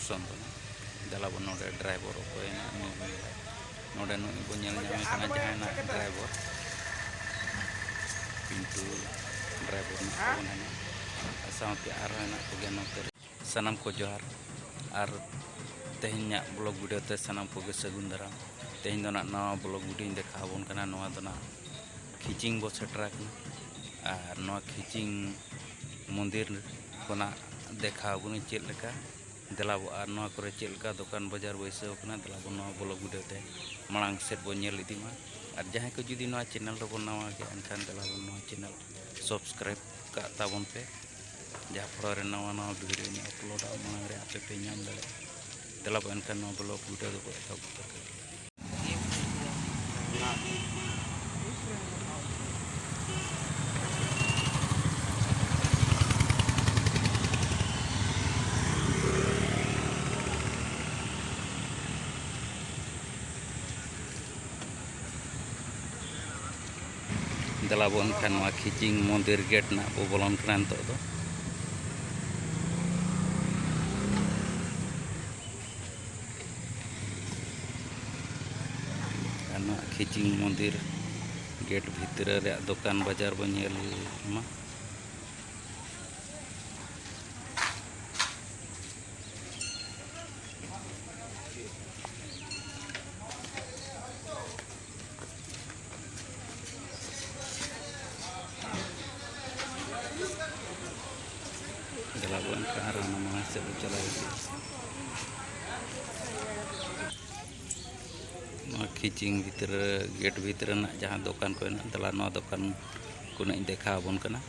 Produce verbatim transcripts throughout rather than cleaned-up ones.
ᱥᱚᱱ ᱠᱟᱱᱟ᱾ ᱫᱮᱞᱟ ᱵᱚᱱ ᱱᱚᱰᱮ ᱰᱨᱟᱭᱵᱷᱟᱨ ᱚᱠᱚᱭ ᱦᱮᱱᱟᱜ ᱱᱩᱭ ᱵᱚᱱ ᱧᱮᱞᱟ᱾ ᱱᱚᱰᱮ ᱱᱩᱭ ᱵᱚᱱ ᱧᱮᱞ ᱧᱟᱢᱮ ᱠᱟᱱᱟ ᱡᱟᱦᱟᱸᱭ ᱦᱮᱱᱟᱜ ᱰᱨᱟᱭᱵᱷᱟᱨ, ᱯᱤᱱᱴᱩ ᱰᱨᱟᱭᱵᱷᱟᱨ ᱦᱮᱱᱟᱜ ᱛᱟᱵᱚᱱ ᱦᱮᱱᱟᱜ, ᱟᱨ ᱥᱟᱶᱛᱮ ᱟᱨᱦᱚᱸ ᱦᱮᱱᱟᱜ ᱠᱚᱜᱮᱭᱟ ᱱᱚᱛᱮ ᱨᱮ᱾ ᱥᱟᱱᱟᱢ ᱠᱚ ᱡᱚᱦᱟᱨ, ᱟᱨ ᱛᱮᱦᱮᱧᱟᱜ ᱵᱞᱚᱜ ᱵᱷᱤᱰᱤᱭᱳ ᱛᱮ ᱥᱟᱱᱟᱢ ᱠᱚᱜᱮ ᱥᱟᱹᱜᱩᱱ ᱫᱟᱨᱟᱢ᱾ ᱛᱮᱦᱮᱧ ᱫᱚ ᱱᱟᱜ ᱱᱟᱣᱟ ᱵᱞᱚᱜ ᱵᱷᱤᱰᱤᱭᱳᱧ ᱫᱮᱠᱷᱟᱣ ᱟᱵᱚᱱ ᱠᱟᱱᱟ᱾ ᱱᱚᱣᱟ ᱫᱚ ᱱᱟᱜ ᱠᱷᱤᱪᱤᱝ ᱵᱚ ᱥᱮᱴᱮᱨ ᱟᱠᱟᱱᱟ, ᱟᱨ ᱱᱚᱣᱟ ᱠᱷᱤᱪᱤᱝ ᱢᱚᱱᱫᱤᱨ ᱠᱷᱚᱱᱟᱜ ᱫᱮᱠᱷᱟᱣ ᱟᱵᱚᱱᱟᱹᱧ ᱪᱮᱫ ᱞᱮᱠᱟ᱾ ᱫᱮᱞᱟ ᱵᱚ, ᱟᱨ ᱱᱚᱣᱟ ᱠᱚᱨᱮ ᱪᱮᱫ ᱞᱮᱠᱟ ᱫᱚᱠᱟᱱ ᱵᱟᱡᱟᱨ ᱵᱟᱹᱭᱥᱟᱹᱣ ᱠᱟᱱᱟ, ᱫᱮᱞᱟ ᱵᱚᱱ ᱱᱚᱣᱟ ᱵᱞᱚᱜ ᱵᱷᱤᱰᱤᱭᱳ ᱛᱮ ᱢᱟᱲᱟᱝ ᱥᱮᱫ ᱵᱚᱱ ᱧᱮᱞ ᱤᱫᱤ ᱢᱟ᱾ ᱟᱨ ᱡᱟᱦᱟᱸᱭ ᱠᱚ ᱡᱩᱫᱤ ᱱᱚᱣᱟ ᱪᱮᱱᱮᱞ ᱨᱮᱵᱚᱱ ᱱᱟᱣᱟ ᱜᱮᱭᱟ, ᱮᱱᱠᱷᱟᱱ ᱫᱮᱞᱟ ᱵᱚᱱ ᱱᱚᱣᱟ ᱪᱮᱱᱮᱞ ᱥᱟᱵᱥᱠᱨᱟᱭᱤᱵ ᱠᱟᱜ ᱛᱟᱵᱚᱱ ᱯᱮ, ᱡᱟᱦᱟᱸ ᱯᱷᱚᱲᱚ ᱨᱮ ᱱᱟᱣᱟ ᱱᱟᱣᱟ ᱵᱷᱤᱰᱤᱭᱳᱧ ᱟᱯᱞᱳᱰᱟ, ᱢᱟᱲᱟᱝ ᱨᱮ ᱟᱯᱮ ᱯᱮ ᱧᱟᱢ ᱫᱟᱲᱮᱭᱟᱜᱼᱟ᱾ ᱫᱮᱞᱟ ᱵᱚ, ᱮᱱᱠᱷᱟᱱ ᱱᱚᱣᱟ ᱵᱞᱚᱜ ᱵᱷᱤᱰᱤᱭᱳ ᱫᱚᱵᱚ ᱮᱛᱚᱦᱚᱵ ᱩᱛᱟᱹᱨ ᱠᱟᱜᱼᱟ᱾ ᱫᱮᱞᱟ ᱵᱚ, ᱮᱱᱠᱷᱟᱱ ᱱᱚᱣᱟ ᱠᱷᱤᱪᱤᱝ ᱢᱚᱱᱫᱤᱨ ᱜᱮᱴ ᱱᱟᱜ ᱵᱚ ᱵᱚᱞᱚᱱ ᱠᱟᱱᱟ ᱱᱤᱛᱚᱜ ᱫᱚ᱾ ᱟᱨ ᱱᱚᱣᱟ ᱠᱷᱤᱪᱤᱝ ᱢᱚᱱᱫᱤᱨ ᱜᱮᱴ ᱵᱷᱤᱛᱨᱤ ᱨᱮᱭᱟᱜ ᱫᱚᱠᱟᱱ ᱵᱟᱡᱟᱨ ᱵᱚ ᱧᱮᱞ ᱢᱟ᱾ ᱫᱮᱞᱟ ᱵᱚ, ᱮᱱᱠᱷᱟᱱ ᱟᱨ ᱚᱱᱟ ᱢᱟᱲᱟᱝ ᱥᱮᱫ ᱵᱚ ᱪᱟᱞᱟᱣ ᱤᱫᱤᱜᱼᱟ᱾ ᱱᱚᱣᱟ ᱠᱷᱤᱪᱤᱝ ᱵᱷᱤᱛᱨᱤ ᱨᱮ, ᱜᱮᱴ ᱵᱷᱤᱛᱨᱤ ᱨᱮᱱᱟᱜ ᱡᱟᱦᱟᱸ ᱫᱚᱠᱟᱱ ᱠᱚ ᱦᱮᱱᱟᱜ, ᱫᱮᱞᱟ ᱱᱚᱣᱟ ᱫᱚᱠᱟᱱ ᱠᱚ ᱱᱟᱜ ᱤᱧ ᱫᱮᱠᱷᱟᱣ ᱟᱵᱚᱱ ᱠᱟᱱᱟ᱾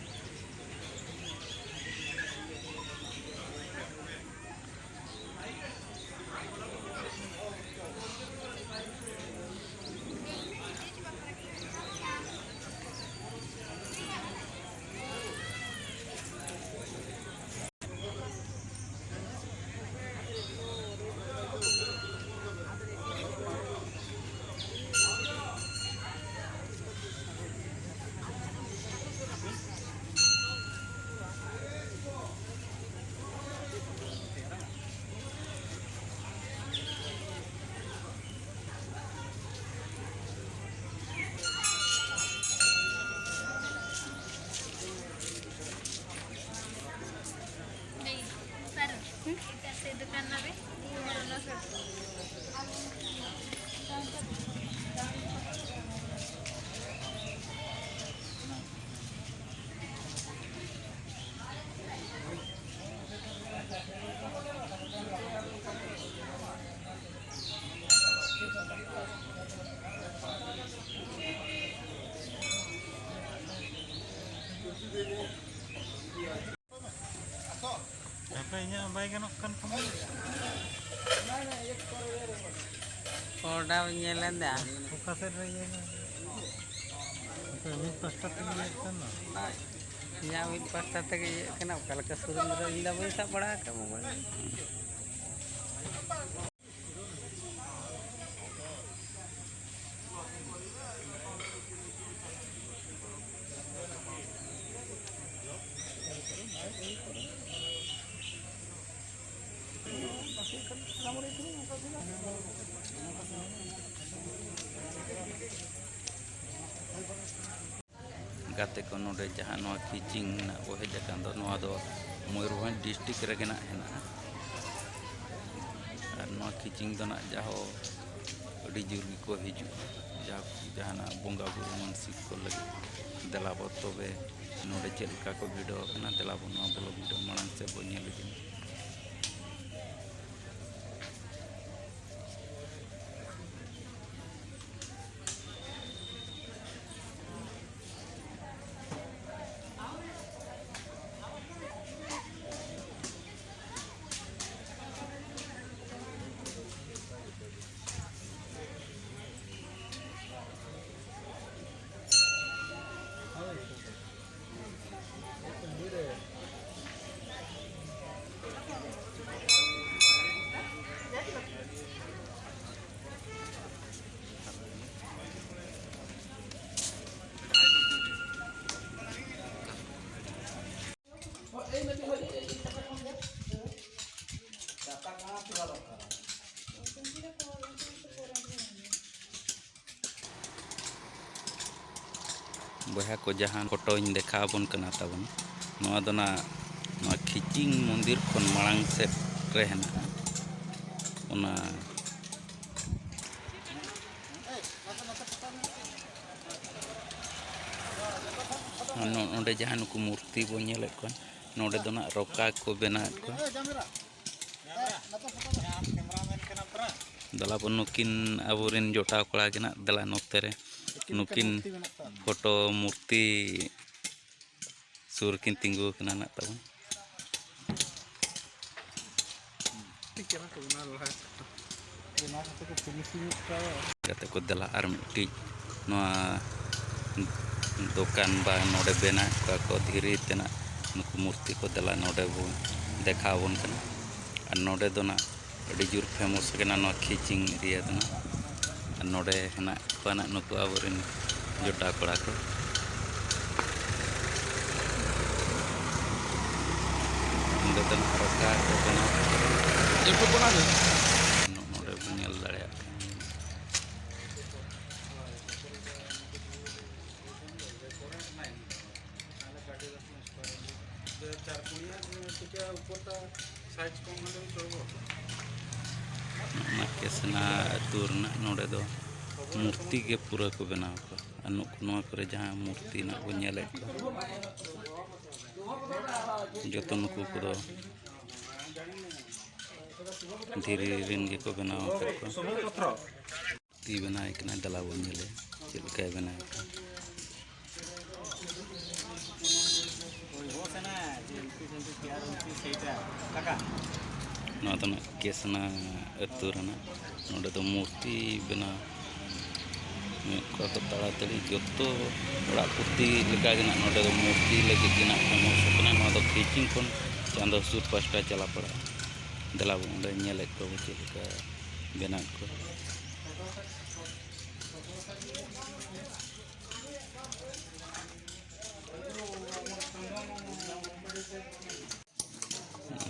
ᱜᱟᱱᱚᱜ ᱠᱟᱱ ᱠᱷᱟᱱ᱾ ᱚᱰᱟᱣ ᱧᱮᱞ ᱮᱫᱟ᱾ ᱚᱠᱟ ᱥᱮᱫ ᱨᱮ ᱤᱭᱟᱹ ᱢᱮ? ᱢᱤᱫ ᱯᱟᱥᱴᱟ ᱛᱮᱜᱮ ᱤᱭᱟᱹᱜ ᱠᱟᱱᱟ᱾ ᱤᱧᱟᱹᱜ ᱢᱤᱫ ᱯᱟᱥᱴᱟ ᱛᱮᱜᱮ ᱤᱭᱟᱹᱜ ᱠᱟᱱᱟ᱾ ᱚᱠᱟ ᱞᱮᱠᱟ ᱥᱩᱨ ᱨᱮ ᱤᱧ ᱫᱚ ᱵᱟᱹᱧ ᱥᱟᱵ ᱵᱟᱲᱟ ᱟᱠᱟᱫ ᱢᱳᱵᱟᱭᱤᱞ᱾ ᱜᱟᱛᱮ ᱠᱚ, ᱱᱚᱰᱮ ᱡᱟᱦᱟᱸ ᱱᱚᱣᱟ ᱠᱷᱤᱪᱤᱝ ᱨᱮᱱᱟᱜ ᱵᱚ ᱦᱮᱡ ᱟᱠᱟᱱ ᱫᱚ, ᱱᱚᱣᱟ ᱫᱚ ᱢᱚᱭᱩᱨᱵᱷᱚᱸᱡᱽ ᱰᱤᱥᱴᱨᱤᱠᱴ ᱨᱮᱜᱮ ᱱᱟᱜ ᱦᱮᱱᱟᱜᱼᱟ᱾ ᱟᱨ ᱱᱚᱣᱟ ᱠᱷᱤᱪᱤᱝ ᱫᱚ ᱱᱟᱜ ᱡᱟᱦᱳ ᱟᱹᱰᱤ ᱡᱳᱨ ᱜᱮᱠᱚ ᱦᱤᱡᱩᱜᱼᱟ, ᱡᱟᱦᱟᱸ, ᱡᱟᱦᱟᱱᱟᱜ ᱵᱚᱸᱜᱟ ᱵᱩᱨᱩ ᱢᱟᱱᱥᱤᱠ ᱠᱚ ᱞᱟᱹᱜᱤᱫ᱾ ᱫᱮᱞᱟ ᱵᱚ ᱛᱚᱵᱮ ᱱᱚᱰᱮ ᱪᱮᱫ ᱞᱮᱠᱟ ᱠᱚ ᱵᱷᱤᱲᱟᱹᱣ ᱟᱠᱟᱱᱟ, ᱫᱮᱞᱟ ᱵᱚ ᱱᱚᱣᱟ ᱵᱞᱚᱜ ᱵᱷᱤᱰᱤᱭᱳ ᱢᱟᱲᱟᱝ ᱥᱮᱫ ᱵᱚ ᱧᱮᱞ ᱤᱫᱤ᱾ ᱵᱚᱭᱦᱟ ᱠᱚ, ᱡᱟᱦᱟᱸ ᱯᱷᱳᱴᱳᱧ ᱫᱮᱠᱷᱟᱣ ᱟᱵᱚᱱ ᱠᱟᱱᱟ ᱛᱟᱵᱚᱱ, ᱱᱚᱣᱟ ᱫᱚ ᱱᱟᱜ ᱱᱚᱣᱟ ᱠᱷᱤᱪᱤᱝ ᱢᱚᱱᱫᱤᱨ ᱠᱷᱚᱱ ᱢᱟᱲᱟᱝ ᱥᱮᱫ ᱨᱮ ᱦᱮᱱᱟᱜᱼᱟ᱾ ᱚᱱᱟ ᱱᱚ-, ᱱᱚᱰᱮ ᱡᱟᱦᱟᱸ ᱱᱩᱠᱩ ᱢᱩᱨᱛᱤ ᱵᱚᱱ ᱧᱮᱞᱮᱫ ᱠᱚᱣᱟ, ᱱᱚᱰᱮ ᱫᱚ ᱱᱟᱜ ᱨᱚᱠᱟ ᱠᱚ ᱵᱮᱱᱟᱣᱮᱫ ᱠᱚᱣᱟ᱾ ᱫᱮᱞᱟ ᱵᱚᱱ, ᱱᱩᱠᱤᱱ ᱟᱵᱚᱨᱮᱱ ᱡᱚᱴᱟᱣ ᱠᱚᱲᱟ ᱜᱮ ᱱᱟᱜ, ᱫᱮᱞᱟ ᱱᱚᱛᱮ ᱨᱮ ᱱᱩᱠᱤᱱ ᱯᱷᱳᱴᱳ ᱢᱩᱨᱛᱤ ᱥᱩᱨ ᱨᱮᱠᱤᱱ ᱛᱤᱸᱜᱩ ᱟᱠᱟᱱᱟ ᱱᱟᱜ ᱛᱟᱵᱚᱱ᱾ ᱠᱟᱛᱮ ᱠᱚ ᱫᱮᱞᱟ ᱟᱨ ᱢᱤᱫᱴᱤᱡ ᱱᱚᱣᱟ ᱫᱚᱠᱟᱱ ᱵᱟ ᱱᱚᱰᱮ ᱵᱮᱱᱟᱣᱮᱫ ᱠᱚᱣᱟ ᱠᱚ ᱫᱷᱤᱨᱤ ᱛᱮᱱᱟᱜ ᱱᱩᱠᱩ ᱢᱩᱨᱛᱤ ᱠᱚ, ᱫᱮᱞᱟ ᱱᱚᱰᱮ ᱵᱚᱱ ᱫᱮᱠᱷᱟᱣ ᱟᱵᱚᱱ ᱠᱟᱱᱟ᱾ ᱟᱨ ᱱᱚᱰᱮ ᱫᱚ ᱱᱟᱜ ᱟᱹᱰᱤ ᱡᱳᱨ ᱯᱷᱮᱢᱟᱥ ᱠᱟᱱᱟ ᱱᱚᱣᱟ ᱠᱷᱤᱪᱤᱝ ᱮᱨᱤᱭᱟ ᱫᱚ ᱱᱟᱜ᱾ ᱟᱨ ᱱᱚᱰᱮ ᱦᱮᱱᱟᱜ ᱠᱚᱣᱟ ᱱᱟᱜ ᱱᱩᱠᱩ ᱟᱵᱚᱨᱮᱱ ᱡᱚᱴᱟᱣ ᱠᱚᱲᱟ ᱠᱚ᱾ ᱱᱚᱰᱮ ᱫᱚ ᱱᱟᱜ ᱨᱚᱠᱟ ᱠᱚ ᱵᱮᱱᱟᱣ᱾ ᱱᱚᱜᱼᱚ ᱱᱚᱰᱮ ᱵᱚᱱ ᱧᱮᱞ ᱫᱟᱲᱮᱭᱟᱜ ᱠᱟᱱᱟ᱾ ᱚᱱᱟ ᱠᱮᱥᱱᱟ ᱟᱹᱛᱩ ᱨᱮᱱᱟᱜ ᱱᱚᱰᱮ ᱫᱚ ᱢᱩᱨᱛᱤ ᱜᱮ ᱯᱩᱨᱟᱹ ᱠᱚ ᱵᱮᱱᱟᱣ ᱠᱚᱣᱟ᱾ ᱟᱨ ᱱᱩᱠᱩ ᱱᱚᱣᱟ ᱠᱚᱨᱮ ᱡᱟᱦᱟᱸ ᱢᱩᱨᱛᱤ ᱱᱟᱜ ᱵᱚᱱ ᱧᱮᱞᱮᱫ ᱠᱚᱣᱟ, ᱡᱚᱛᱚ ᱱᱩᱠᱩ ᱠᱚᱫᱚ ᱫᱷᱤᱨᱤ ᱨᱮᱱ ᱜᱮᱠᱚ ᱵᱮᱱᱟᱣ ᱟᱠᱟᱫ ᱠᱚᱣᱟ᱾ ᱛᱤ ᱵᱮᱱᱟᱣ ᱠᱟᱱᱟᱭ, ᱫᱮᱞᱟ ᱵᱚᱱ ᱧᱮᱞᱮᱭᱟ ᱪᱮᱫ ᱞᱮᱠᱟᱭ ᱵᱮᱱᱟᱣ ᱠᱟᱱᱟ᱾ ᱱᱚᱣᱟ ᱫᱚ ᱱᱟᱜ ᱠᱮᱥᱱᱟ ᱟᱹᱛᱩ ᱨᱮᱱᱟᱜ, ᱱᱚᱰᱮ ᱫᱚ ᱢᱩᱨᱛᱤ ᱵᱮᱱᱟᱣ ᱢᱤᱫ ᱠᱚ ᱛᱟᱲᱟᱛᱟᱲᱤ ᱡᱚᱛᱚ ᱚᱲᱟᱜ ᱯᱩᱛᱤ ᱞᱮᱠᱟᱜᱮ ᱱᱟᱜ ᱱᱚᱰᱮ ᱫᱚ ᱢᱩᱨᱛᱤ ᱞᱟᱹᱜᱤᱫ ᱜᱮ ᱱᱟᱜ ᱯᱷᱮᱢᱟᱥ ᱠᱟᱱᱟ᱾ ᱱᱚᱣᱟ ᱫᱚ ᱠᱷᱤᱪᱤᱝ ᱠᱷᱚᱱ ᱪᱟᱸᱫᱚ ᱥᱩᱨ ᱯᱟᱥᱴᱟ ᱪᱟᱞᱟᱣ ᱯᱟᱲᱟᱜᱼᱟ᱾ ᱫᱮᱞᱟ ᱵᱚᱱ ᱚᱸᱰᱮ ᱧᱮᱞᱮᱫ ᱠᱚᱣᱟ ᱵᱚ ᱪᱮᱫ ᱞᱮᱠᱟ ᱵᱮᱱᱟᱣᱮᱫ ᱠᱚᱣᱟ᱾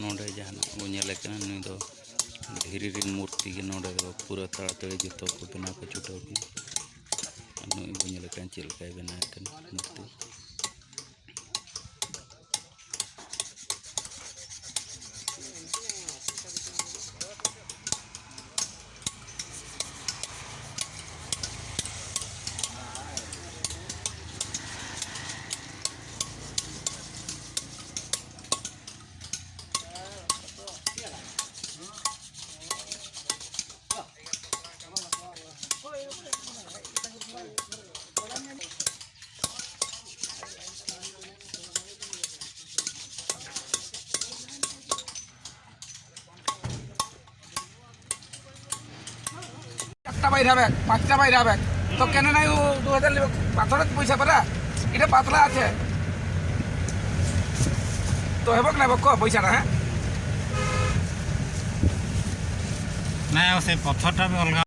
ᱱᱚᱰᱮ ᱡᱟᱦᱟᱱᱟᱜ ᱵᱚᱱ ᱧᱮᱞᱮ ᱠᱟᱱᱟ, ᱱᱩᱭ ᱫᱚ ᱫᱷᱤᱨᱤ ᱨᱮᱱ ᱢᱩᱨᱛᱤ ᱜᱮ᱾ ᱱᱚᱰᱮ ᱫᱚ ᱯᱩᱨᱟᱹ ᱛᱟᱲᱟᱛᱟᱲᱤ ᱡᱚᱛᱚ ᱠᱚ ᱵᱮᱱᱟᱣ ᱠᱚ ᱪᱷᱩᱴᱟᱹᱣ ᱠᱟᱱᱟ᱾ ᱟᱨ ᱱᱩᱭ ᱵᱚᱱ ᱧᱮᱞᱮ ᱠᱟᱱᱟ ᱪᱮᱫ ᱞᱮᱠᱟᱭ ᱵᱮᱱᱟᱣᱮᱫ ᱠᱟᱱᱟ ᱢᱩᱨᱛᱤ᱾ বাইরাবেক, পাঁচটা বাইরাবেক। তো কেন নাই ও দু হাজার লিবে? পাথরে তো পয়সা পারা। এটা পাতলা আছে। তো হেবক না বক পয়সাটা, হ্যাঁ? ନାଇଁ, ଆଉ ସେ ପଥରଟା ବି ଅଲଗା।